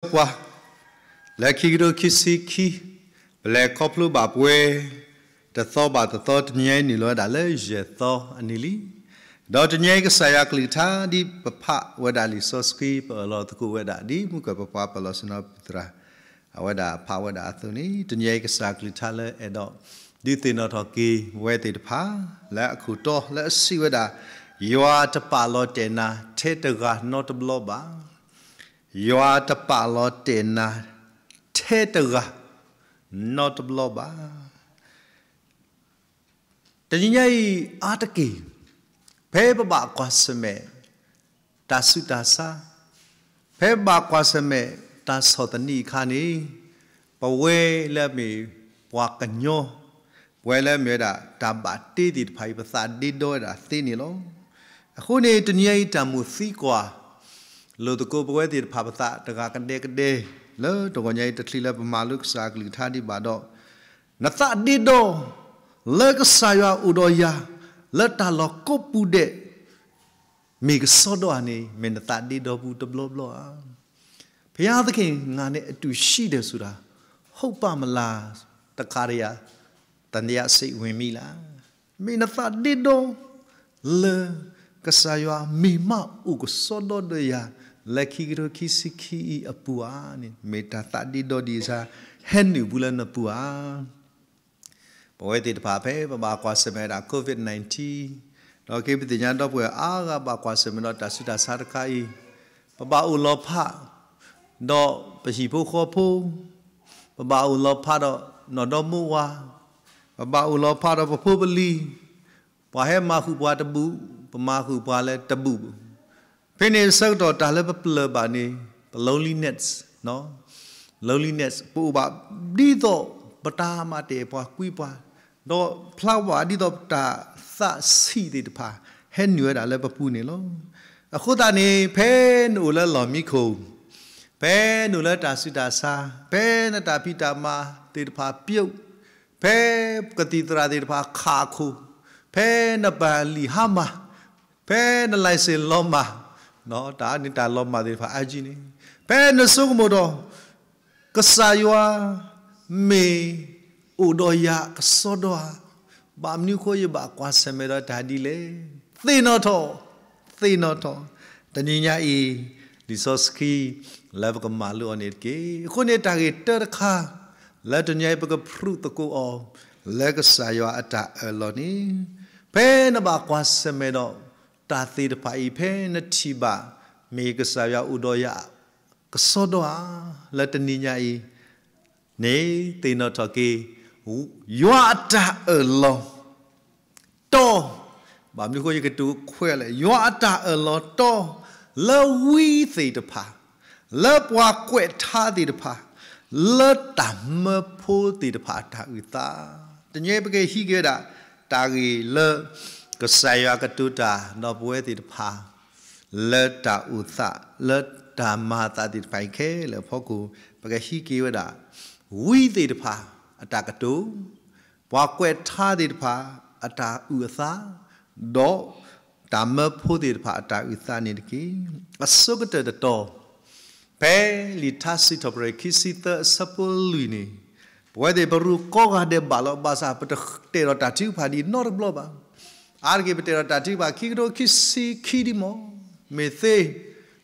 ပှၤ လၢခံကထိခံဆံခံ ပလဲၤခီဖျိဘၣ်ပှဲၤ တသီဘၣ်တသီ တနံၤအံၤနုာ်လီၤဝဲဒၣ်လၢယဲၢ်သီအနံၤလံ. ဒီးတနံၤအံၤကစၢ်ယွၤကလုၢ်ကထါဒ်ပဖးဝဲဒၣ်လံာ်စီဆှံ ပအၢၣ်လီၤသကိးဝဲဒၣ် ဒ်မုၢ်ကၢၢ်ပပှၤပၢၢ်လီၤဆ့ၣ်နီၤပသရၣ် အဝဲဒၣ်ဖးဝဲဒၣ်အသိးန့ၣ် တနံၤအံၤကစၢ်ကလုၢ်ကထါလၢအဲၣ်ဒိး ဒုးသ့ၣ်နီၣ်ထီၣ်က့ၤဝဲသ့ၣ်တဖၣ် လၢအခိၣ်တီလၢအစံးဝဲဒၣ်, ယွၤတပာ်လီၤတဲာ်နၤထဲတဂၤနီတဘျီဘၣ်. ယွၤတပာ်လီၤတဲာ်နၤထဲတဂၤနီတဘျီဘၣ်. တနံၤညါအံၤအါတက့ၢ် ဖဲပဘၣ်ကွၢ်ဆၢၣ်မဲာ် တၢ်ဆူးတၢ်ဆါ, ဖဲပဘၣ်ကွၢ်ဆၢၣ်မဲာ်တၢ်ဆီၣ်သနံးအခါန့ၣ်, ပဝဲလၢအမ့ၢ်ပှၤကညီ, ပဝဲလၢအမ့ၢ်ဝဲဒၣ်တၢ်ဘၣ်တ့သ့ၣ်တဖၣ်အံၤ ပသးဒ့ဒီဝဲဒၣ်သ့န့ၣ်လီၤ. အဃိန့ၣ် တနံၤညါအံၤတၢ်မိၣ်သံကွၢ် လိာ်သကိးပဝဲသ့ၣ်တဖၣ်ပသးတဂၤကဒဲကဒဲ လၢတဂီၤညါအံၤတချုးလၢပမၤလိကစၢ်အကလုၢ်ကထါဒံးဘၣ်ဒီး, နသးဒ့ဒီ လၢကစၢ်ယွၤအိၣ်ဒီးယၤ လၢတၢ်လီၢ်ကိးပူၤဒဲး မ့ၢ်ကစီဒီဧါန့ၣ် မ့ၢ်နသးဒ့ဒီပူၤတဘျီဘျီဧါ. ဘုရားသခင် ငါနဲ့အတူရှိတယ်ဆိုတာ ဟုတ်ပါမလား တခါတည်း သံသယစိတ်ဝင်မိလား. မ့ၢ်နသးဒ့ဒီ လၢကစၢ်ယွၤမ့ၢ်မးအိၣ်ကစီဒီဒီးယၤ လၢခံကထိခံဆံခံအံၤအပူၤဧါန့ၣ် မ့ၢ်တၢ်သးဒ့ဒီဒ်အံၤစါ ဟဲနုာ်ပူၤလၢနပူၤဧါ. ပဝဲသ့ၣ်တဖၣ်ဖဲပဘၣ်ကွၢ်ဆၢၣ်မဲာ်ဝဲဒၣ် COVID nineteen ဒီးက့ၤပသ့ၣ်ညါဒီပုၢ်ဝဲၢ်အါဂၤဘၣ်ကွၢ်ဆၢၣ်မဲာ်ဒီးတၢ်ဆူးတၢ်ဆါတခါအံၤ, ပဘၣ်အိၣ်လီၤဖး ဒီးပဟံၣ်ဖိဃီဖိ, ပဘၣ်အိၣ်လီၤဖးဒီးနီၢ်ဒီမိၢ်ဝၤ, ပဘၣ်အိၣ်လီၤဖးဒီးပဖိပလံၤ, ပှၤဟဲမၤဃုာ်ပှၤတဘူၣ်, ပမၤဃုာ်ပှၤလၢတဘူၣ်, ဖဲန့ၣ်ဆၢကတီၢ်တၢ်လၢပပျၢၤဘၣ်န့ၣ် ပ loneliness, loneliness ပအိၣ်ဘၣ်ဒ်သိးပတၢ်မၤတ့ၢ်ပှၤကွံပှၤ, ဒီးဖျါဘၣ်ဒ်သိးပတၢ်သးဆံးသ့ၣ်တဖၣ် ဟဲနုာ်ဝဲဒၣ်လၢပပူၤန့ၣ်လီၤ. အဃိသတးန့ၣ် ဖဲနအိၣ်လၢလီၢ်မံခိၣ်, ဖဲနအိၣ်လၢတၢ်ဆူးတၢ်ဆါ, ဖဲနတၢ်ဖံးတၢ်မၤသ့ၣ်တဖၣ်ပျိာ်, ဖဲကသံၣ်သရၣ်သ့ၣ်တဖၣ်ခးအခိၣ်, ဖဲနပာ်လံာ်ဟါမၢ်, ဖဲန license လီၤမၢ်, တၢ်န့ၣ်တၢ်လီၤမၢ်သ့ၣ်တဖၣ်အါကံန့ၣ်, ဖဲနဆိကမိၣ်ဒီး ကစၢ်ယွၤ မ့ၢ်အိၣ်ဒီးယၤကစီဒီဧါ, ဘၣ်မနုၤအဃိယဘၣ်ကွၢ်ဆၢၣ်မဲာ်ဒီးတၢ်ဒ်လဲၣ်. သ့ၣ်နီၣ်ထီၣ်, သ့ၣ်နီၣ်ထီၣ်, တနံၤညါအံၤ လံာ်စီဆှံ လၢပကမၤလိအီၤန့ၣ်တက့ၢ်. အဃိန့ၣ်တၢ်ဂ့ၢ်တၢတခါ လၢတနံၤညါအံၤပကဖျိးသကိးအီၤ လၢကစၢ်ယွၤအတၢ်အၢၣ်လီၤန့ၣ်, ဖဲနဘၣ်ကွၢ်ဆၢၣ်မဲာ်ဒီးတၢ်သ့ၣ်တဖၣ်အံၤ ဖဲနထံၣ်ဘၣ် မ့ၢ်ကစၢ်ယွၤအိၣ်ဒီးယၤ ကစီဒီဧါ, လၢတနံၤညါအံၤန့ၣ် သ့ၣ်နီၣ်ထီၣ်က့ၤ ယွၤအတၢ်အၢၣ်လီၤ တီ, ဘၣ်မနုၤအဃိယကတိၤခွဲးလဲၣ်, ယွၤအတၢ်အၢၣ်လီၤတီ လၢဝံသ့ၣ်တဖၣ်, လၢပှၤကွဲးထါသ့ၣ်တဖၣ်, လၢတၢ်မၢဖိသ့ၣ်တဖၣ်အတၢ်အုၣ်သး. တနံၤအံၤပကဟံးက့ၤဝဲဒၣ် တၢ်ဂ့ၢ်လၢ ကစၢ်ယွၤကတိၤတၢ်ဒီးပဝဲသ့ၣ်တဖၣ် လၢတၢ်အိၣ်သး လၢတၢ်မၤအသးသ့ၣ်တဖၣ်အံၤခဲလၢာ်အဖီခိၣ် ပကဟံးက့ၤဝဲဒၣ် ဝံသ့ၣ်တဖၣ်အတၢ်ကတိၤ, ပှၤကွဲးထါသ့ၣ်တဖၣ်အတၢ်အုၣ်အသး, ဒီးတၢ်မၢဖိသ့ၣ်တဖၣ်အတၢ်အုၣ်သးန့ၣ်တက့ၢ်. အဆိကတၢၢ်တတီၤ, ဖဲလံာ်ထါစံးထီၣ်ပတြၢၤခံဆံသၢအဆၢဖိလွံၢ်န့ၣ်, ပဝဲသ့ၣ်ပရူၢ်ကိးဂၤဒဲးဘၣ်လီၤ. ဘၣ်ဆၣ်ပတတဲာ်ဒီးတၢ်ထုကဖၣ်ဒ်နီတဘျီဘၣ်. အါတက့ၢ်ပတဲာ်ဒီးတၢ်ထုကဖၣ် ခံကထိခံဆံခံဒ်မီၢ်, မ့ၢ်သ့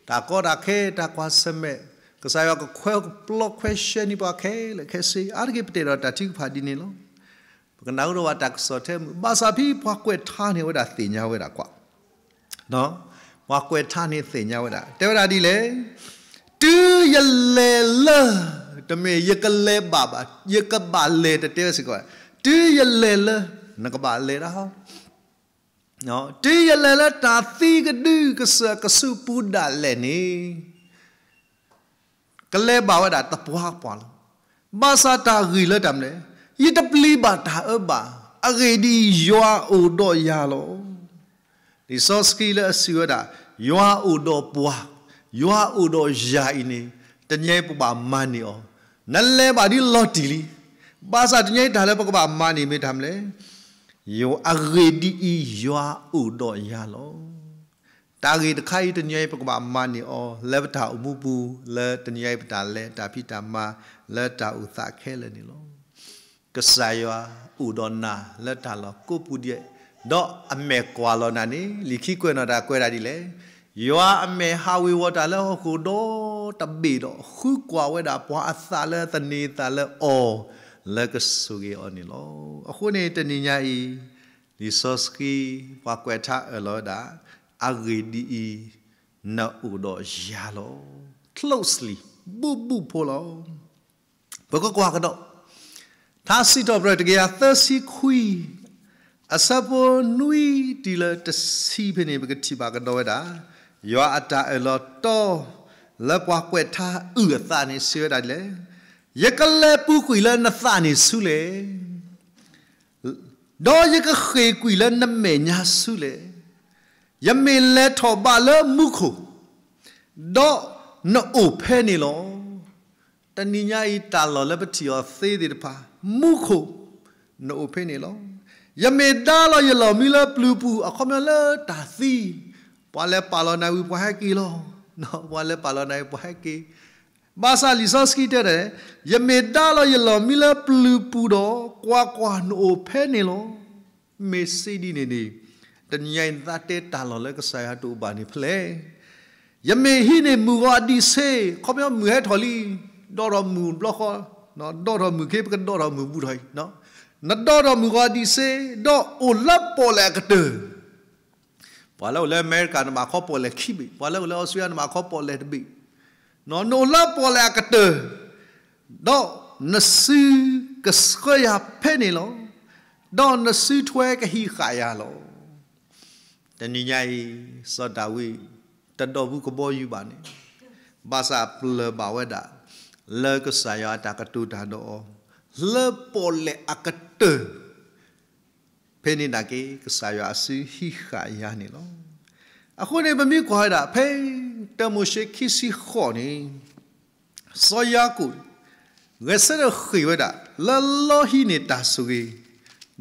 တၢ်ကီတၢ်ခဲ တၢ်ကွၢ်ဆၢၣ်မဲာ်, ကစၢ်ယွၤကခွဲးကပျီခွဲးရှဲန့ၢ်ပှၤခဲလၢာ်ခဲဆ့, အါတက့ၢ်ပတဲာ်ဒီးတၢ်ထုကဖၣ်ဒ်န့ၣ်လီၤ. ပကနၢ်ဟူဒီးဘၣ်တၢ်ကစီၣ်ထဲမုၢ်, ဘၣ်ဆၣ်ဖဲပှၤကွဲးထါန့ၢ်ဝဲဒၣ်သ့ၣ်ညါဝဲဒၣ်ကွၢ် ပှၤကွဲးထါန့ၣ်သ့ၣ်ညါဝဲဒၣ် တဲဝဲဒၣ်ဒ်လဲၣ်, တုၤယလဲၤလၢ, တမ့ၢ်ယကလဲၤဘၣ်ဘၣ်, ယကဘၣ်လဲၤတတဲဝဲစ့ၢ်ကီး, တုၤယလဲၤလၢ, နကဘၣ်လဲၤဒၣ်ဟီ, တုၤယလဲၤလၢတၢ်သံကဒုကစၢၢ်ကဆူးပူၤဒၣ်လဲာ်န့ၣ် ကလဲၤဘၣ်ဝဲဒၣ်သပှၢ်ပှၢ်လီၤ. ဘၣ်ဆၣ်တၢ်ဂ့ၢ်လၢတၢ်မနုၤလဲၣ်, ယတပျံၤဘၣ်တၢ်အၢဘၣ်, အဂ့ၢ်ဒ်အံၤ, ယွၤအိၣ်ဒီးယၤလီၤ. လံာ်စီဆှံလၢအစံးဝဲဒၣ်, ယွၤအိၣ်ဒီးပှၤ, ယွၤအိၣ်ဒီးယၤအံၤန့ၣ်, တနံၤအံၤပဘၣ်မၤန့ၢ်အီၤ, နလဲၤဘၣ်ဒ်လီၤတံၢ်လံ. ဘၣ်ဆၣ်တနံၤအံၤတၢ်လၢပကဘၣ်မၤန့ၢ်မ့ၢ်တၢ်မနုၤလဲၣ်, အဂ့ၢ်ဒ်အံၤ, ယွၤအိၣ်ဒီးယၤလီၤ. အဂ့ၢ်တခါအံၤ တနံၤအံၤ ပကဘၣ်မၤန့ၢ်အီၤ လၢပတၢ်အိၣ်မူပူၤ လၢတနံၤအံၤ ပတၢ်လဲၤတၢ်ဖံးတၢ်မၤ လၢတၢ်အိၣ်သးခဲလၢာ်န့ၣ်လီၤ. ကစၢ်ယွၤအိၣ်ဒီးနၤလၢတၢ်လီၢ်ကိးပူၤဒဲး, ဒီးအမဲာ်ကွၢ်လီၤနၤန့ၣ် လံာ်ခံကွဲးနီၣ်တၢ်ကွဲးဒၣ်ဒ်လဲၣ်, ယွၤအမဲာ်ဟးဝ့ၤဝီၤတၢ်လၢဟီၣ်ခိၣ်ဒီတဘ့ၣ်ဒီး ဃုကွၢ်ဝဲဒၣ်ပှၤအသးလၢသန့ၤသးလၢအီၤ လၢကဆိၣ်ဂ့ၤအီၤန့ၣ်လီၤ. အဃိန့ၣ် တနံၤညါအံၤ လံာ်စီဆှံ ပှၤကွဲးထါအၢၣ်လီၤဝဲဒၣ်, အဂ့ၢ်ဒ်အံၤ, နအိၣ်ဒီးယၤလီၤ. Closely, ဘူးဘူးဖိလီၤ. ပကကွၢ်ကဒီး ထါစံးထီၣ်ပတြၢၤ တကယၤသၢဆံခွံ, အဆၢဖိနွံတုၤလၢတဆံဖဲန့ၣ် ပကထံၣ်ဘၣ်ကဒီးဝဲဒၣ် ယွၤအတၢ်အၢၣ်လီၤတီ လၢပှၤကွဲးထါအုၣ်အသးန့ၣ် စံးဝဲဒၣ်ဒ်လဲၣ်, ယကလဲၤပူၤကွံာ်လၢနသးန့ၣ်ဆူလဲၣ်, ဒီးယကဃ့ၢ်ကွံာ်လၢနမဲာ်ညါဆူလဲၣ်. ယမ့ၢ်လဲၤထီၣ်ဘးလၢမူခိၣ်, ဒီးနအိၣ်ဖဲန့ၣ်လီၤ. တနံၤညါအံၤ တၢ်လီၢ်လၢပထံၣ်အီၤသ့သ့ၣ်တဖၣ်, မူခိၣ်, နအိၣ်ဖဲန့ၣ်လီၤ. ယမ့ၢ်ဒါလီၤယလီၢ်မံလၢပျုၤပူၤ အခီပညီလၢတၢ်သံ, ပှၤလဲၤပာ်လီၤနၤဝံၤ ပှၤဟဲက့ၤလီၤ. ပှၤလဲၤပာ်လီၤနၤဝံၤ ပှၤဟဲက့ၤ ဘၣ်ဆၣ်လံာ်စီဆှံတဲဒၣ်, ယမ့ၢ်ဒါလီၤယလီၢ်မံလၢပျုၤပူၤဒီး ကွၢ်ကွၢ်, နအိၣ်ဖဲန့ၣ်လီၤ. မ့ၢ်စံးဒ်န့ၣ်န့ၣ်, တနံၤညါအံၤ နသးတဲတၢ်လီၢ်လၢကစၢ်ယွၤတအိၣ်ဘၣ်န့ၣ်ဖဲလဲၣ်. ယမ့ၢ်ဟံးန့ၢ်မုၢ်ဂီၤအဒံးဆ့, ခီပညီမုၢ်ဟဲထီၣ်လံ, ဒီးထီၣ်မုၢ်ဘျီဃီ, ဒီးထီၣ်မုၢ်ခ့ ပကဒီးထီၣ်မုၢ်ဘူးထီၣ်အံၤ, နဒီးထီၣ်မုၢ်ဂီၤအဒံးဆ့, ဒီးအိၣ်လၢပီၣ်လဲၣ်အကတၢၢ် ပှၤလၢအိၣ်လၢအမဲရကၤ နဘၣ်ခီပီၣ်လဲၣ်ခံဘ့ၣ်, ပှၤလၢအိၣ်လၢအီစထြ့လယါ နဘၣ်ခီပီၣ်လဲၣ်တဘ့ၣ်, နအိၣ်လၢပီၣ်လဲၣ်အကတၢၢ်, ဒီးနစုကဆှၢယၤဖဲန့ၣ်လီၤ. ဒီးနစုထွဲကဟံးဃာ်ယၤလီၤ. တနံၤညါအံၤ စီၤဒၤဝံး တဒီဘူးကဘီယူၤဘၣ်န့ၣ်, ဘၣ်ဆၣ်ပျၢၢ်ဘၣ်ဝဲဒၣ် လၢကစၢ်ယွၤအတၢ်ကတိၤတၢ်ဒီးအီၤ, လၢပီၣ်လဲၣ်အကတၢၢ် ဖဲန့ၣ်နာ်က့ ကစၢ်ယွၤအစုဟံးဃာ်ယၤန့ၣ်လီၤ. အဃိန့ၣ် ပမ့ၢ်ကွၢ်ဝဲဒၣ် ဖဲတၢမိၤၡ့ခံဆံဃိးန့ၣ်, စီၤယၤကိာ် ဂဲၤဆၢထၢၣ်ဃ့ၢ်ဝဲဒၣ် လၢလီဟံးန့ၢ်တၢ်ဆိၣ်ဂ့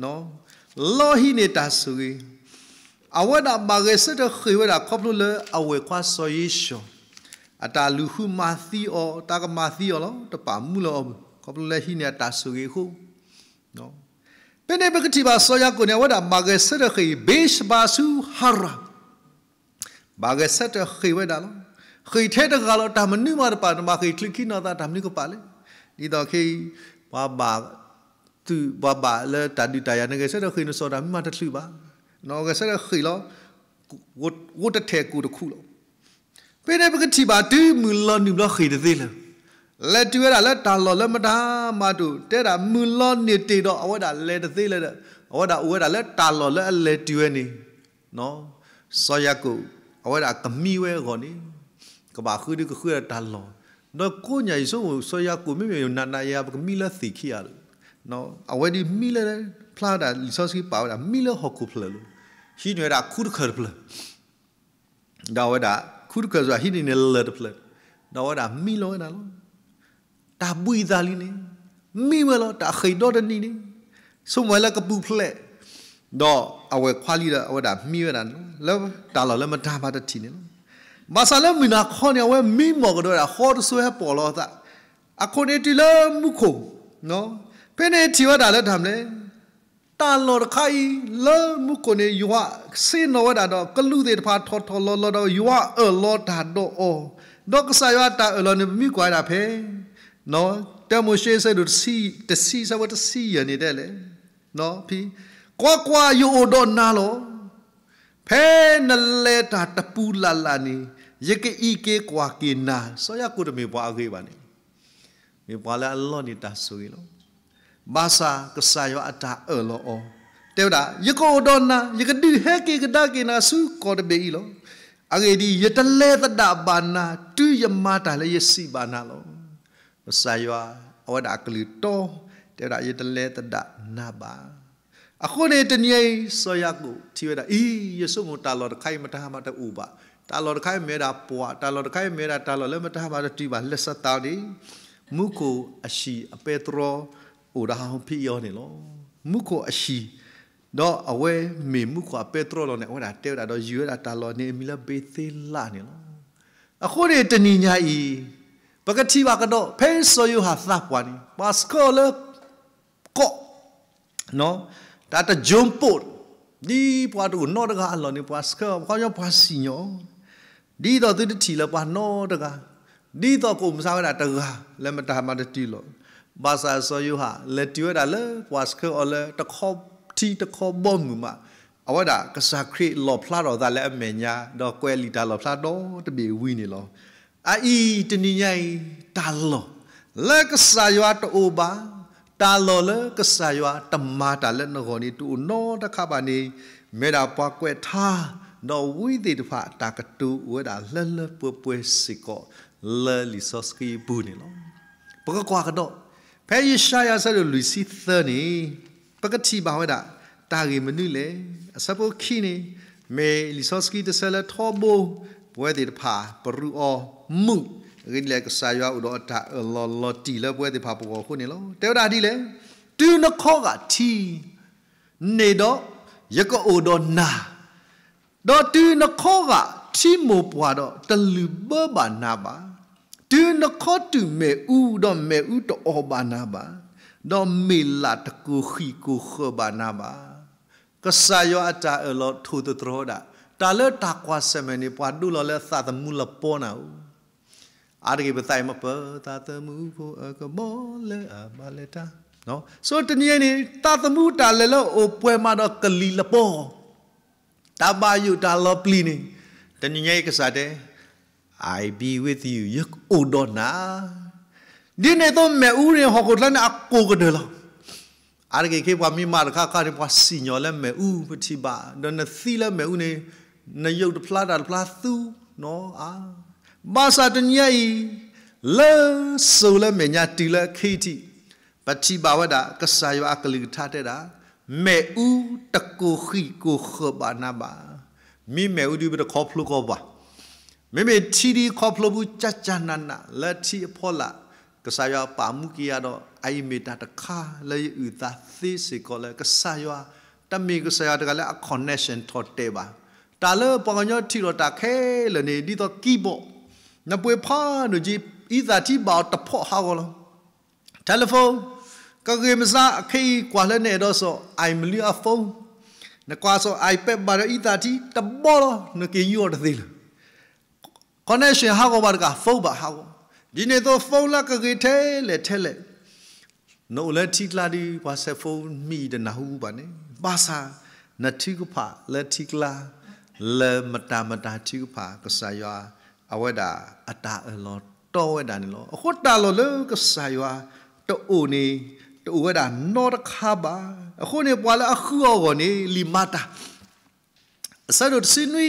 ၤ, လီဟံးန့ၢ်တၢ်ဆိၣ်ဂ့ၤ, အဝဲဒၣ်ဘၣ်ဂဲၤဆၢထၢၣ်ဃ့ၢ်ဝဲဒၣ်ခီဖျိလၢအဝဲၢ်ခွါစီၤယ့ၣ်ၡီၤ အတၢ်လူၤဃုမၤသံအီၤ, တၢ်ကမၤသံအီၤလီၤ, တပာ်မူလၢအီၤဘၣ်, ခီဖျိလၢဟံးန့ၢ်အတၢ်ဆိၣ်ဂ့ၤအဃိ ဖဲန့ၣ်ပကထံၣ်ဘၣ်စီၤယၤကိာ်န့ၣ် အဝဲဒၣ်ဘၣ်ဂဲၤဆၢထၢၣ်ဃ့ၢ် ဘ့းဘၤဆူဟၤရၣ်, ဘၣ်ဂဲၤဆၢထၢၣ်ဃ့ၢ်ဝဲဒၣ်လီၤ. ဃ့ၢ်ထဲတဂၤလီၤ, တၢ်မနုၤမးတပာ်, နဘၣ်ဃ့ၢ်ချုးခံနီၤသး တၢ်မနုၤကပာ်လဲၣ်. ဒ်သိးခဲအံၤ ပှၤဘၣ်သုး, ပှၤဘၣ်လၢတၢ်ဒုးတၢ်ယၤ နဂဲၤဆၢထၢၣ်ဃ့ၢ်နစီၤ တၢ်မနုၤမးတချုးဘၣ်, ဂဲၤဆၢထၢၣ်ဃ့ၢ်လီၤ, အိၣ်တထဲးကိၣ်တခူၣ်လီၤ. ဖဲန့ၣ်ပကထံၣ်ဘၣ်တုၤမုၢ်လီၤနုာ်ဘျီဃ့ၢ်တသ့လၢၤ, လဲၤတုၤဝဲဒၣ်လၢတၢ်လီၢ်လၢမတၤမးတအိၣ်, တဲဒၣ်မုၢ်လီၤန့ၢ်တ့ၢ်ဒီး အဝဲဒၣ်လဲၤတသ့လၢၤဒီး အဝဲဒၣ်အိၣ်ဝဲဒၣ်လၢတၢ်လီၢ်လၢအလဲၤတုၤဝဲန့ၣ်, စီၤယၤကိာ် အဝဲဒၣ်ကမံဝဲအဂီၢ်န့ၣ်, ကဘၣ်ဃုဒုကဃုဒၣ်တၢ်လီၢ်, ဒီးကိးညါအံၤဆိကမိၣ် စီၤယၤကိာ်မ့မ့ၢ်နးနးယၤယၤ ပကမံလၢသ့ၣ်ခံဂၤလၢၤ, အဝဲဒၣ်မံလၢ ဖျါဒၣ်လံာ်စီဆှံပာ်ဝဲဒၣ် မံလၢဟီၣ်ခိၣ်ဖျၢၣ်လၢၤ, ဟံးန့ၢ်ဝဲဒၣ်ခူတခၢၣ်တဖျၢၣ် ဒီးအဝဲဒၣ် ခူတခၢၣ်စ့ၢ်ဟံးန့ၢ်န့ၣ်လၢၢ်တဖျၢၣ်, ဒီးအဝဲဒၣ်မံလီၤဝဲဒၣ်လီၤ. တၢ်ဘှံးအသးလံန့ၣ်, မံဝဲလီၤ, တၢ်ဃ့ၢ်ဒီတနံၤန့ၣ်, ဆိကမိၣ်ဝဲလၢကပူၤဖျဲး, ဒီးအဝဲၢ်ခွါလံဒီး အဝဲဒၣ်မံဝဲဒၣ်န့ၣ်လီၤ, လၢတၢ်လီၢ်လၢမတၤမၤတထံၣ်န့ၣ်လီၤ. ဘၣ်ဆၣ်လၢမုၢ်နၤခီန့ၣ် အဝဲမံမီၢ်ကဒီးဝဲဒၣ် ဃီတစိဟဲပိာ်လီၤအသး, အခိၣ်န့ၣ်တုၤလၢမူခိၣ်, ဖဲန့ၣ်ထံၣ်ဝဲဒၣ်လၢတၢ်မနုၤလဲၣ် တၢ်လီၢ်တခါအံၤ လၢမူခိၣ်န့ၣ် ယွၤဆ့ၣ်နီၤဝဲဒၣ်ဒီး ကလူးသ့ၣ်တဖၣ်ထီၣ်ထီၣ်လီၤလီၤဒီး ယွၤအၢၣ်လီၤတၢ်ဒီးအီၤ, ဒီးကစၢ်ယွၤအတၢ်အၢၣ်လီၤန့ၣ် ပမ့ၢ်ကွၢ်ဝဲဒၣ်ဖဲ တၢမိၤၡ့အဆၢဒိၣ်တဆံ တဆံ အဆၢဖိတဆံယဲၢ်န့ၣ်တဲလဲၣ်, ကွၢ်ကွၢ်, ယအိၣ်ဒီးနၤလီၤ. ဖဲနလဲၤတၢ်တပူၤလၢ်လၢ်န့ၣ် ယကအံးက့ၤကွၢ်က့ၤနၤ, စီၤယၤကိာ်တမ့ၢ်ပှၤအဂ့ၤဘၣ်န့ၣ် မ့ၢ်ပှၤလၢအလီန့ၢ်တၢ်ဆိၣ်ဂ့ၤလီၤ. ဘၣ်ဆၣ်ကစၢ်ယွၤအတၢ်အၢၣ်လီၤအီၤ, တဲဝဲဒၣ်, ယကအိၣ်ဒီးနၤ, ယကဒုးဟဲက့ၤကဒါက့ၤနၤဆူကီၢ်တဘ့ၣ်အံၤလီၤ. အဂ့ၢ်ဒ်အံၤ, ယတလဲၤသဒၣ်ဘၣ်နၤ, တုၤယမၤတၢ်လၢယစံးဘၣ်နၤလီၤ. ကစၢ်ယွၤ အဝဲဒၣ်အကလုၢ်တီ, တဲဝဲဒၣ်, ယတလဲၤသဒၣ်နၤဘၣ်. အဃိန့ၣ် တနံၤအံၤ စီၤယၤကိာ်ထံၣ်ဝဲဒၣ်, အံၤ, ယဆိကမိၣ်တၢ်လီၢ်တခါအံၤ မတၤမးတအိၣ်ဘၣ်, တၢ်လီၢ်တခါအံၤမ့ၢ်ဝဲဒၣ်ပှၤ, တၢ်လီၢ်တခါအံၤမ့ၢ်ဝဲဒၣ်တၢ်လီၢ်လၢမတၤမးတတုၤဘၣ်, လၢစသးန့ၣ် မူခိၣ်အဟံၣ်အပဲတြီ အိၣ်ဒီးဟီၣ်ဖံးအီၤန့ၣ်လီၤ. မူခိၣ်အဟံၣ် ဒီးအဝဲမ့ၢ်မူခိၣ်အပဲတြီလီၤန့ၣ် အဝဲဒၣ်တဲဝဲဒၣ်ဒီးယုၢ်ဝဲဒၣ်တၢ်လီၢ်န့ၣ် အမံၤလၢဘ့ၤသ့လးန့ၣ်လီၤ. အဃိန့ၣ်တနံၤညါအံၤ ပကထံၣ်ဘၣ်ကဒီး ဖဲစီၤယိၤဟၣ်သးပှၢ်န့ၣ် ပှၤဆှၢအီၤလၢ ကီး တၢ်တကၠိပိာ် ဒ်ပှၤတအိၣ်နီတဂၤအလီၢ်န့ၣ် ပှၤဆှၢအီၤ ပှၤကညီပှၤစံၣ်ညီၣ်အီၤ ဒ်သိးသုတထံၣ်လၢၤပှၤနီတဂၤ, ဒ်သိးကအိၣ်မုာ်ဆါဝဲဒၣ်တဂၤ လၢမတၤမၤတတုၤလီၤ. ဘၣ်ဆၣ်စီၤယိၤဟၣ်လဲၤတုၤဝဲဒၣ်လၢပှၤဆှၢအီၤလၢ ထံတခီဘီမုၢ်မး, အဝဲဒၣ်ကစၢ်ခရံာ်လီၣ်ဖျါထီၣ်အသးလၢအမဲာ်ညါ ဒီးကွဲးလံာ်တၢ်လီၣ်ဖျါဒီတဘ့ၣ်ဝံၤန့ၣ်လီၤ. အအံၤတနံၤညါအံၤ တၢ်လီၢ် လၢကစၢ်ယွၤတအိၣ်ဘၣ်, တၢ်လီၢ်လၢကစၢ်ယွၤတမၤတၢ်လၢနဂီၢ်န့ၣ် တအိၣ်နီတခါဘၣ်န့ၣ် မ့ၢ်ဒၣ်ပှၤကွဲးထါ ဒီးဝံသ့ၣ်တဖၣ်တၢ်ကတိၤအိၣ်ဝဲဒၣ်လၢလၢပှဲၤပှဲၤစ့ၢ်ကီး လၢလံာ်စီဆှံအပူၤန့ၣ်လီၤ. ပကကွၢ်ကဒီး ဖဲယၡါယၤအဆၢဒိၣ်လွံၢ်ဆံသၢန့ၣ် ပကထံၣ်ဘၣ်ဝဲဒၣ် တၢ်ဂ့ၢ်မနုၤလဲၣ်. အဆၢဖိခံန့ၣ် မ့ၢ်လံာ်စီဆှံတဆၢလၢထီဘိ ပဝဲသ့ၣ်တဖၣ် ပရူးအီၤမုာ်, အဂ့ၢ်ဒ်လဲၣ် ကစၢ်ယွၤအိၣ်ဒီးအတၢ်အၢၣ်လီၤလီၤတံၢ်လၢပဝဲသ့ၣ်တဖၣ်ပဂီၢ်အဃိန့ၣ်လီၤ. တဲဝဲဒၣ်ဒ်လဲၣ်, တုၤနခီဂာ်ထံ န့ၣ်ဒီး ယကအိၣ်ဒီးနၤ, ဒီးတုၤနခီဂာ်ထံမိၢ်ပှၢ်ဒီး တလုၢ်ဘၢဘၣ်နၤဘၣ်. တုၤနခီတုာ်မ့ၣ်အူဒီး မ့ၣ်အူတအီၣ်ဘၣ်နၤဘၣ်, ဒီးမ့ၢ်လၢ်တကိၢ်ဃံးကိၢ်ဃၢၤဘၣ်နၤဘၣ်. ကစၢ်ယွၤအတၢ်အၢၣ်လီၤထိၣ်သတြီၤဝဲဒၣ် တၢ်လၢတၢ်ကွၢ်ဆၢၣ်မဲာ်န့ၣ် ပှၤဒိလီၤလၢသးသမူလပီနၤဧိၤ အါတက့ၢ်ပသးအံၤမ့ၢ်ပၢ သးသမူဖိအကဘီလၢအဘၣ်လဲၤတၢ်, ဆိတနံၤအံၤန့ၣ် သးသမူတၢ်လဲၤလၢအိၣ်ပှဲၤမးဒီးကလံၤလပီ, တၢ်ဘၣ်ယိၣ်တၢ်လီၤပျံၤန့ၣ်, တနံၤညါအံၤကစၢ်တဲ I be with you ယအိၣ်ဒီးနၤ ဒ်န့ၣ်အသိးမ့ၣ်အူန့ၣ် ဟီၣ်ခိၣ်ချၢန့ၣ်အကိၢ်ကတၢၢ်လီၤ. အါတက့ၢ်ခဲ ပှၤမ့ၢ်မၤတခါခါန့ၣ် ပှၤစံၣ်ညီၣ်လၢမ့ၣ်အူပထံၣ်ဘၣ်, ဒီးနသံလၢမ့ၣ်အူန့ၣ် နယုၢ်တဖျါတၢ်တဖျါသူနီၤအါ. ဘၣ်ဆၣ်တနံၤညါအံၤ လၢစိၤလၢမဲာ်ညါတုၤလၢအခံထံၣ် ပထံၣ်ဘၣ်ဝဲဒၣ် ကစၢ်ယွၤအကလုၢ်ကထါတဲဒၣ်, မ့ၣ်အူတကိၢ်ဃံးကိၢ်ဃၢၤဘၣ်နၤဘၣ်. မ့မ့ၢ်အူဒုးပတခီဖျိကီးဘၣ်. မ့မ့ၢ်ထံဒ်ခီဖျိပူၤ ကၢ်ကၢ်နးနးလၢထံအဖီလာ်, ကစၢ်ယွၤပာ်မူက့ၤယၤဒီး အအံၤမ့ၢ်တၢ်တခါလၢယအုၣ်သးသ့စ့ၢ်ကီးလၢကစၢ်ယွၤ, တမ့ၢ်ကစၢ်ယွၤတဂၤလၢအ connection ထီၣ်တဲာ်ဘၣ်. တၢ်လၢပှၤကညီထံၣ်လိာ်တၢ်ခဲလၢာ်န့ၣ် ဒ်သိး keyboard နပှ့ၤဖးဒိၣ်က့ၤ အံသၣ်ထံဘၣ်အီၤတဖီၣ်ဟးဂီၤလီၤ. telephone ကဂ့ၤမစါအခဲအံၤကွၢ်လၢနအဲၣ်ဒိးစီၤ I မနုၤအ phone, နကွၢ်စီၤ I ပဲာ်ဘၣ်ဒီးအံသၣ်ထံတဘီလီၤ နက့ၤယူအီၤတသ့လၢၤ connection ဟးဂီၤဘၣ်တကး phone ဘၣ်ဟးဂီၤ, ဒ်န့ၣ်အသိး phone လၢကဂ့ၤထဲလဲၣ်ထဲလဲၣ်, နအိၣ်လၢထံကျါဒီး ပှၤဆဲး phone မံအံၤတနၢ်ဟူဘၣ်န့ၣ်, ဘၣ်ဆၣ် နထုကဖၣ်လၢထံကျါ လၢမတၤမတၤထုကဖၣ် ကစၢ်ယွၤ အဝဲဒၣ်အတၢ်အၢၣ်လီၤတီဝဲဒၣ်န့ၣ်လီၤ. အဃိတၢ်လီၢ်လၢကစၢ်ယွၤတအိၣ်န့ၣ် တအိၣ်ဝဲဒၣ်နီတခါဘၣ်. အဃိန့ၣ် ပှၤလၢအဃုအီၤအဂီၢ်န့ၣ် လံာ်မၤတၢ် အဆၢဒိၣ်တဆံနွံ,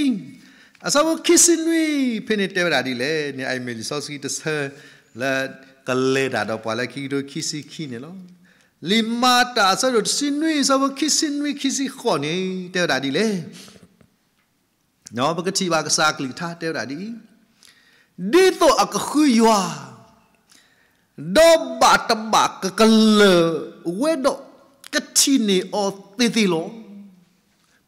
အဆၢဖိခံဆံနွံ ဖဲန့ၣ်တဲဝဲဒၣ်ဒ်လဲၣ်န့ၣ် အအံၤမ့ၢ်လံာ်စီဆှံတဆၢ လၢကလဲၤတၢ်ဒီးပှၤလၢခံကထိခံဆံခံန့ၣ်လီၤ. လံာ်မၤတၢ်အဆၢဒိၣ်တဆံနွံ အဆၢဖိခံဆံနွံ ခံဆံဃိးန့ၣ် တဲဝဲဒၣ်ဒ်လဲၣ်. ပကထံၣ်ဘၣ်ကစၢ်အကလုၢ်ကထါတဲဝဲဒၣ်ဒ်အံၤ, ဒ်သိးအကဃုယွၤ ဒီးဘၣ်တဘၣ်ကကလၢၢ်ဝဲဒီး ကထံၣ်န့ၢ်အီၤသ့သ့လီၤ.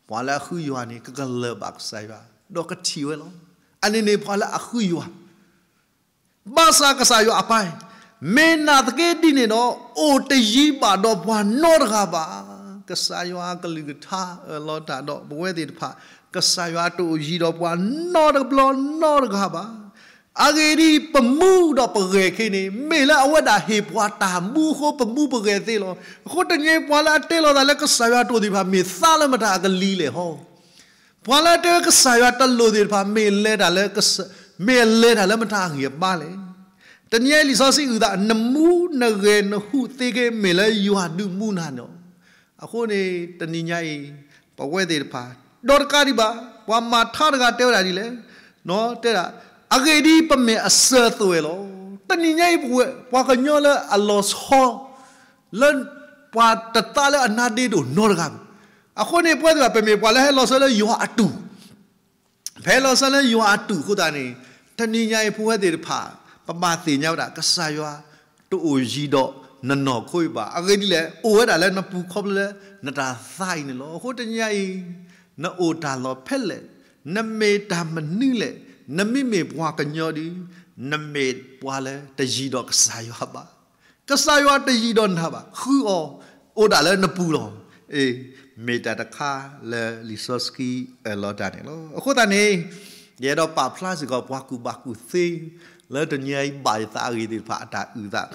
ပှၤလၢအဃုယွၤန့ၣ် ကကလၢၢ်ဘၣ်ကစၢ်ယွၤ ဒီးကထံၣ်ဝဲလီၤ. အန့ၣ်န့ၣ်ပှၤလၢအဃုယွၤ ဘၣ်ဆၣ်ကစၢ်ယွၤအပၢ်, မ့ၢ်နာ်သက့ဒ်န့ၣ်ဒီး အိၣ်တယံၤဘၣ်ဒီးပှၤနီတဂၤဘၣ်. ကစၢ်ယွၤအကလုၢ်ကထါအၢၣ်လီၤတၢ်ဒီးပဝဲသ့ၣ်တဖၣ်, ကစၢ်ယွၤတအိၣ်ယံၤဒီးပှၤနီတဘျီနီတဂၤဘၣ်. အဂ့ၢ်ဒ်အံၤ, ပမူဒီးပဂဲၤခဲန့ၣ် မ့ၢ်လၢအဝဲဒၣ်ဟ့ၣ်ပှၤတၢ်မူအဃိ ပမူပဂဲၤသ့လီၤ. အဃိတနံၤအံၤ ပှၤလၢအတဲလီၤသးလၢကစၢ်ယွၤတအိၣ်သ့ၣ်တဖၣ် မ့ၢ်သးလၢမတၤအကလံၤလဲၣ်ဟီ. ပှၤလၢအတဲဝဲကစၢ်ယွၤတလိၣ်သ့ၣ်တဖၣ် မ့ၢ်လဲၤတၢ်လၢကစၢ်, မ့ၢ်အလဲၤတၢ်လၢမတၤအဂံၢ်အဘါလဲၣ်. တနံၤအံၤလံာ်စီဆှံအုၣ်သး နမူနဂဲၤနဟူးသ့က့ မ့ၢ်လၢယွၤဒုးမူနၤန့ၣ်လီၤ. အဃိန့ၣ် တနံၤညါအံၤ ပဝဲသ့ၣ်တဖၣ် ဒီးတကးဒံးဘၣ် ပှၤမၤထါတဂၤတဲဝဲဒၣ်ဒ်လဲၣ်, တဲဒၣ်, အဂ့ၢ်ဒ်အံၤ ပမ့ၢ်အစၢၤသွဲၣ်လီၤ. တနံၤညါအံၤ ပဝဲ ပှၤကညီလၢအလီၤဆီ လၢပှၤတသးလၢအနါဒ့တအိၣ်နီတဂၤဘၣ်. အဃိန့ၣ် ပဝဲသ့ၣ်တဖၣ် ပမ့ၢ်ပှၤလၢဟဲလီၤစၢၤလၢယွၤအတူၢ်, ဖဲလီၤစၢၤလၢယွၤအတူၢ်အဃိသတးန့ၣ် တနံၤညါအံၤ ပဝဲသ့ၣ်တဖၣ် ပဘၣ်သ့ၣ်ညါဝဲဒၣ် ကစၢ်ယွၤတအိၣ်ယံၤဒီး နနီၢ်ခိအံၤဘၣ်. အဂ့ၢ်ဒ်လဲၣ်, အိၣ်ဝဲဒၣ်လၢနပူၤခီဖျိလၢနတၢ်သးအံၤန့ၣ်လီၤ. အဃိတနံၤညါအံၤ နအိၣ်တၢ်လီၢ်ဖဲလဲၣ်, နမ့ၢ်တၢ်မနုၤလဲၣ်, နမ့မ့ၢ်ပှၤကညီဒီး နမ့ၢ်ပှၤလၢတယံၤဒီးကစၢ်ယွၤဘၣ်. ကစၢ်ယွၤတယံၤဒီးနၤဘၣ်. ဃုအီၤ, အိၣ်ဒၣ်လၢနပူၤလီၤ. အ့, မ့ၢ်တၢ်တခါလၢလံာ်စီဆှံအၢၣ်လီၤတၢ်န့ၣ်လီၤ. အဃိသတးန့ၣ် ယအဲၣ်ဒိးပာ်ဖျါစ့ၢ်ကီး ပှၤကူၣ်ဘၣ်ကူၣ်သ့ လၢတနံၤအံၤဘၣ်ယသးအဂ့ၢ်သ့ၣ်တဖၣ်အတၢ်အုၣ်သး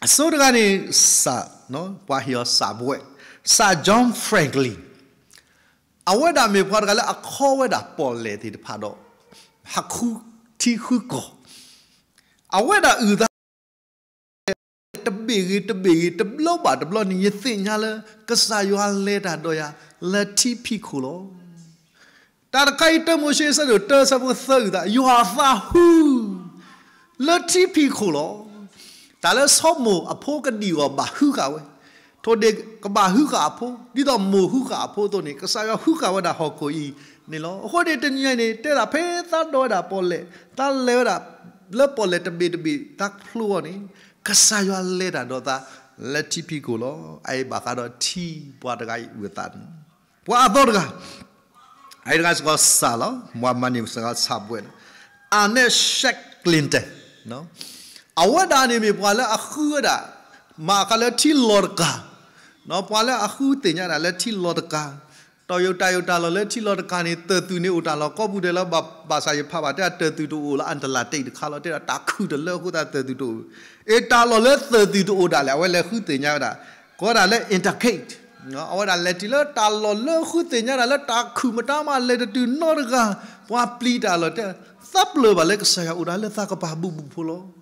အဆိတဂၤန့ၣ် စၢ်, ပှၤဟ့ၣ်အီၤစၢ်ဘှဲၣ်, စၢ် John Franklin, အဝဲဒၣ်မ့ၢ်ပှၤတဂၤလၢအခီဝဲဒၣ်ပီၣ်လဲၣ်သ့ၣ်တဖၣ်ဒီး ဟးခူထံဃုကီၢ်, အဝဲဒၣ်အုၣ်သး တဘ့ၣ်ဂ့ၤတဘ့ၣ်ဂ့ၤ တဘျီဘၣ်တဘျီန့ၣ် ယသ့ၣ်ညါလၢ ကစၢ်ယွၤလဲၤတၢ်ဒီးယၤ လၢထံဖံးခိၣ်လီၤ. တၢ်တခါအံၤ တၢမိၤၡ့အဆၢဒိၣ်တၢ အဆၢဖိသၢအုၣ်သး ယွၤအသးဟု လၢထံဖံးခိၣ်လီၤ. တၢ်လၢစီၤမိၣ်အဖိကဒံၣ်အီၤဘၣ်ဟုဃာ်ဝဲ, ထိၣ်ဒ့ၣ်ကဘၣ်ဟုဃာ်အဖိ ဒ်သိးမိၣ်ဟုဃာ်အဖိအသိးန့ၣ် ကစၢ်ယွၤဟုဃာ်ဝဲဒၣ်ဟီၣ်ခိၣ်အံၤန့ၣ်လီၤ. အဃိန့ၣ် တနံၤညါအံၤန့ၣ် တဲဒၣ်ဖဲသးဒိးဝဲဒၣ်ပီၣ်လဲၣ်, သးလဲၤဝဲဒၣ် လၢပီၣ်လဲၣ်တဘ့ၣ်တဘ့ၣ် သးဖျိအီၤန့ၣ် ကစၢ်ယွၤလဲၤတၢ်ဒီးသး လၢထံဖံးခိၣ်လီၤ. အအံၤဘၣ်ဃးဒီးထံပှၤတဂၤအံၤအုၣ်အသးန့ၣ် ပှၤအသီတဂၤ, အအံၤတဂၤစ့ၢ်ကီးစၢ်လီၤ, ပှၤမၤန့ၢ်စ့ၢ်ကီးစၢ်ဘှဲၣ်လီၤ. Annette Shackleton, အဝဲဒၣ်န့ၣ်မ့ၢ်ပှၤလၢအဃုဝဲဒၣ် မၤဃးလၢထံလီၤတကၤ, ပှၤလၢအဃုသ့ၣ်ညါဒၣ်လၢထံလီၤတကၤ, တၢ်ယိၣ်တၢ်ယိၣ်တၢ်လီၢ်လၢထံလီၤတကၤန့ၣ် သၢၣ်သုးန့ၣ်အိၣ်တၢ်လီၢ် ကီၢ်ပူၤဒဲးလၢ ဘၣ်ဆၣ်ယဖးဘၣ်တဲ တၢ်သၢၣ်သုးတအိၣ်လၢ Atlantic တခါလီၤ, တဲဒၣ်တၢ်ခုၣ်တလၢအဃိသတးသၢၣ်သုးတအိၣ်, အ့ တၢ်လီၢ်လၢသၢၣ်သုးတအိၣ်ဒၣ်လဲာ် အဝဲလဲၤဃုသ့ၣ်ညါဝဲဒၣ် ကိးဒၣ်လၢ Antarctic, အဝဲဒၣ်လဲၤတုၤလၢတၢ်လီၢ်လၢဃုသ့ၣ်ညါဒၣ်လၢတၢ်ခုၣ်မတၤမးလဲၤတတုၤနီတဂၤ, ပှၤပျံၤတၢ်လီၤတဲ သးပျၢၢ်ဘၣ်လၢကစၢ်ယွၤအိၣ်ဒၣ်လၢသးကပၤဘူၣ်ဘူၣ်ဖိလီၤ.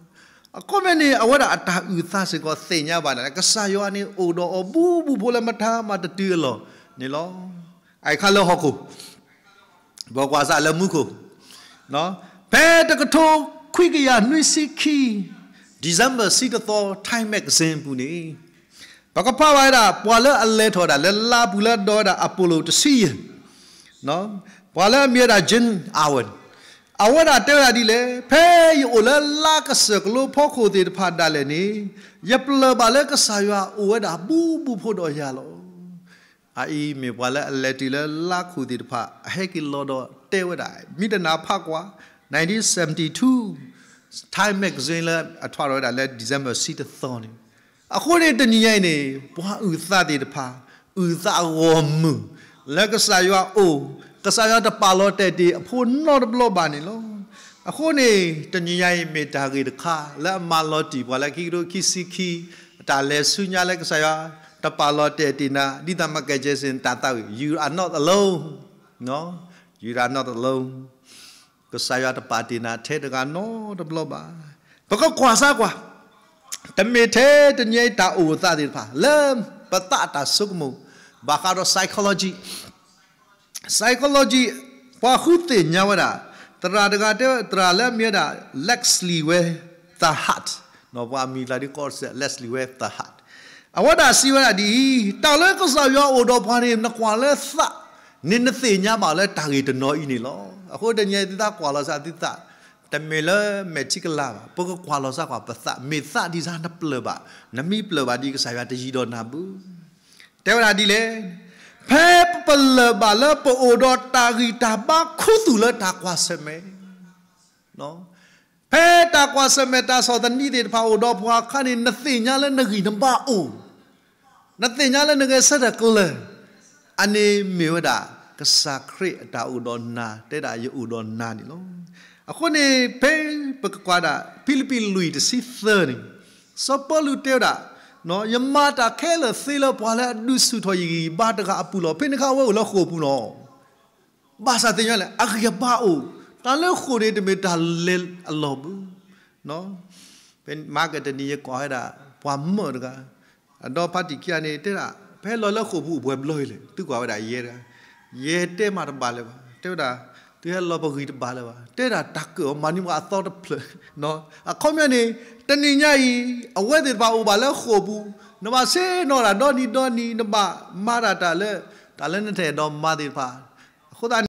အခီပညီန့ၣ် အဝဲဒၣ်အတၢ်အုၣ်သးစ့ၢ်ကီးသ့ၣ်ညါဘၣ်ဒၣ်လၢ ကစၢ်ယွၤန့ၣ်အိၣ်ဒီးအီၤဘူၣ်ဘူၣ်ဖိလၢမတၤမးတတုၤအလီၢ်န့ၣ်လီၤ. အအံၤခါလၢဟီၣ်ခိၣ် ပကွၢ်စးလၢမူခိၣ်, ဖဲတကထိခွံကယၤနွံဆံခံ December ဆံတသီ Time Magazine အပူၤန့ၣ် ပကဖးဝဲဒၣ် ပှၤလၢအလဲၤထီၣ်ဒၣ်လၢလါပူၤလၢ ဒီးဝဲဒၣ် Apollo တဆံယဲၢ်, ပှၤလၢအမံၤဝဲဒၣ် Gene Alan, အဝဲဒၣ်တဲဝဲဒၣ်ဒ်လဲၣ်, ဖဲယအိၣ်လၢလါကစၢၢ်ကလိဖီခိၣ်သ့ၣ်တဖၣ်ဒၣ်လဲာ်န့ၣ် ယပျၢၢ်ဘၣ်လၢကစၢ်ယွၤအိၣ်ဝဲဒၣ်ဘူၣ်ဘူၣ်ဖိဒီးယၤလီၤ. အအံၤမ့ၢ်ပှၤလၢအလဲၤတုၤလၢလါခိၣ်သ့ၣ်တဖၣ် အဟဲက့ၤလီၤဒီးတဲဝဲဒၣ်, မ့ၢ်တနၤဖးကွၢ် nineteen seventy-two Time Magazine လၢအထွဲထီၣ်ဝဲဒၣ်လၢ December ဆံတသီန့ၣ်, အဃိန့ၣ်တနံၤညါအံၤန့ၣ် ပှၤအုၣ်သးသ့ၣ်တဖၣ် အုၣ်သးအဂီၢ်မုၢ် လၢကစၢ်ယွၤအိၣ်, ကစၢ်ယွၤတပာ်လီၤတဲာ်တ့ၢ်အဖိနီတဘျီဘၣ်န့ၣ်လီၤ. အဃိန့ၣ် တနံၤညါအံၤမ့ၢ်တၢ်ဂ့ၢ်တခါ လၢအမၤလီၤတံၢ်ပှၤလၢခံကထိခံဆံခံ အတၢ်လဲၤဆူညါလၢကစၢ်ယွၤတပာ်လီၤတဲာ်တ့ၢ်နၤ ဒ်သိး Michael Jackson တၢ်သးဝံၣ် You are not alone, you are not alone, ကစၢ်ယွၤတပာ်တ့ၢ်နၤထဲတဂၤနီတဘျီဘၣ်. ပကကွၢ်စၢ်ကွၢ် တမ့ၢ်ထဲတနံၤအံၤတၢ်အိၣ်သးသ့ၣ်တဖၣ် လၢပသးအတၢ်ဆိကမိၣ် ဘၣ်ဃးဒီး psychology, psychology ပှၤဃုသ့ၣ်ညါဝဲဒၣ် သရၣ်တဂၤတဲ သရၣ်လၢအမံၤဝဲဒၣ် Leslie Ware Thirlhart, ပှၤမံၤလၢဒ်ကိး Leslie Ware Thirlhart, အဝဲဒၣ်စံးဝဲဒၣ်ဒ်အံၤ, တၢ်လၢကစၢ်ယွၤအိၣ်ဒီးပှၤန့ၣ် နကွၢ်လၢသးန့ၣ် နသ့ၣ်ညါဘၣ်လၢတၢ်ဂ့ၢ်တနီၤအံၤန့ၣ်လီၤ. အဃိတနံၤအံၤ သုသးကွၢ်လီၤစၢ်သုသး တမ့ၢ်လၢမဲာ်ထံကလၤဘၣ်, ပကကွၢ်လီၤစၢ်ကွၢ်ပသး မ့ၢ်သးဒ်စၢ်နပျၢၢ်ဘၣ်, နမ့ၢ်ပျၢၢ်ဘၣ်ဒ်ကစၢ်ယွၤတယံၤဒီးနၤဘၣ်. တဲဝဲဒၣ်ဒ်လဲၣ်, ဖဲပလၢၢ်ဘၣ်လၢပအိၣ်ဒီးတၢ်ဂံၢ်တၢ်ဘါခူသူၣ်လၢတၢ်ကွၢ်ဆၢၣ်မဲာ် ဖဲတၢ်ကွၢ်ဆၢၣ်မဲာ်တၢ်ဆီၣ်သနံးသ့ၣ်တဖၣ်အိၣ်ဒီးပှၤအခါန့ၣ် နသ့ၣ်ညါလၢနဂံၢ်နဘါအိၣ်, နသ့ၣ်ညါလၢနဂဲၤဆၢထၢၣ်ကျၢၤ, အန့ၣ်မ့ၢ်ဝဲဒၣ် ကစၢ်ခရံာ်အတၢ်အိၣ်ဒီးနၤ တဲဒၣ်ယအိၣ်ဒီးနၤန့ၣ်လီၤ. အဃိန့ၣ် ဖဲပကကွၢ်ဒၣ် ဖံလံးပံးလွံၢ်တဆံသၢန့ၣ် စီၤပီလူးတဲဝဲဒၣ်, ယမၤတၢ်ခဲလၢာ်သ့လၢပှၤလၢအဒုးဆူၣ်ထီၣ်ယဂံၢ်ယဘါတဂၤအပူၤလီၤ. ဖဲန့ၣ်အခါအဝဲအိၣ်လၢဃိာ်ပူၤလီၤ. ဘၣ်ဆၣ်သ့ၣ်ညါလဲၣ် အဂံၢ်အဘါအိၣ်, တၢ်လၢဃိာ်န့ၣ်တမ့ၢ်တၢ်လဲၤအလီၢ်ဘၣ်. ဖဲမၤကတနံၤယကွၢ်ဝဲဒၣ် ပှၤမၢၢ်တဂၤ, အဒီဖါတံၢ်ခံဂၤန့ၣ် တဲဒၣ် ပဟဲလီၤလၢဃိာ်ပူၤအိၣ်ပှဲၤဘျီအံၤလဲၣ်, သုကွၢ်ဝဲဒၣ်ယဲတဂၤ, ယဲတဲမးတဘၣ်လၢၤဘၣ်, တဲဝဲဒၣ် သုဟဲလီၤပဂံၢ်တဘၣ်လၢၤဘၣ်, တဲဒၣ်တၢ်ကၢၣ်အီၤမၤန့ၢ်ပှၤအသီတဖျၢၣ်, အခီပညီန့ၣ် တနံၤညါအံၤ အဝဲသ့ၣ်တဖၣ်အိၣ်ဘၣ်လၢဃိာ်ပူၤ, နဘၣ်ဆ့ၣ်နီၤတၢ်ဒီနံၤဒီနံၤ နဘၣ်မၤတၢ်တၢ်လၢ တၢ်လၢနတအဲၣ်ဒိးမၤသ့ၣ်တဖၣ်, အဃိသတး